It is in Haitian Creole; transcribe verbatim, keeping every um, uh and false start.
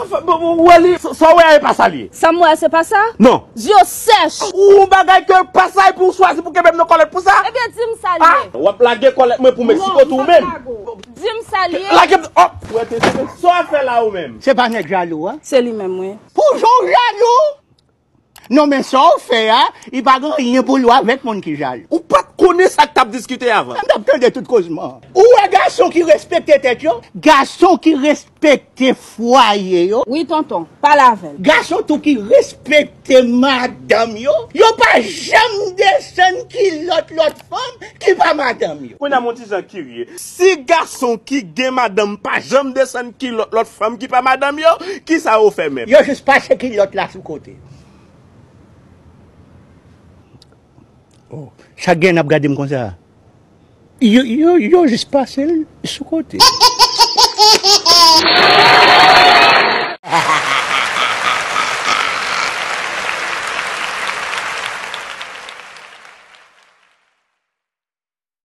Ou wè li, sa w wè a, e pa sa l ye. Sa m wè a, se pa sa? Non. Zye w sèch. Ou bagay ke pa sa, epi w chwazi pou kenbe m nan kòlèt pou sa? Ebyen, di m sa l ye. W ap lage kòlèt mwen pou Meksiko tou ou menm. Di m sa l ye. Lage m, oh! Ou wè te se sa w ap fè la ou menm. Se pa nèg jalou a? Se li menm, wi. Pou jan w jalou? Non, men sa w fè a, li pa gen anyen pou l wè avèk moun ki jalou. Ou pa t konnen sa k t ap diskite avan. M t ap tande tout kozman. Ou wè gason ki respekte tèt yo? Gason ki respekte fwaye yo? Wi, tonton, pale avè l. Gason tou ki respekte madanm yo? Yo pa janm desann kilòt lòt fanm ki pa madanm yo. Kounye a m on ti jan kirye. Si gason ki gen madanm pa janm desann kilòt lòt fanm ki pa madanm yo, kisa yo fè menm? Yo jis pase kilòt la sou kote. Oh, chak gen ap gade m konsa. Yo, yo, yo jis pase l sou kote.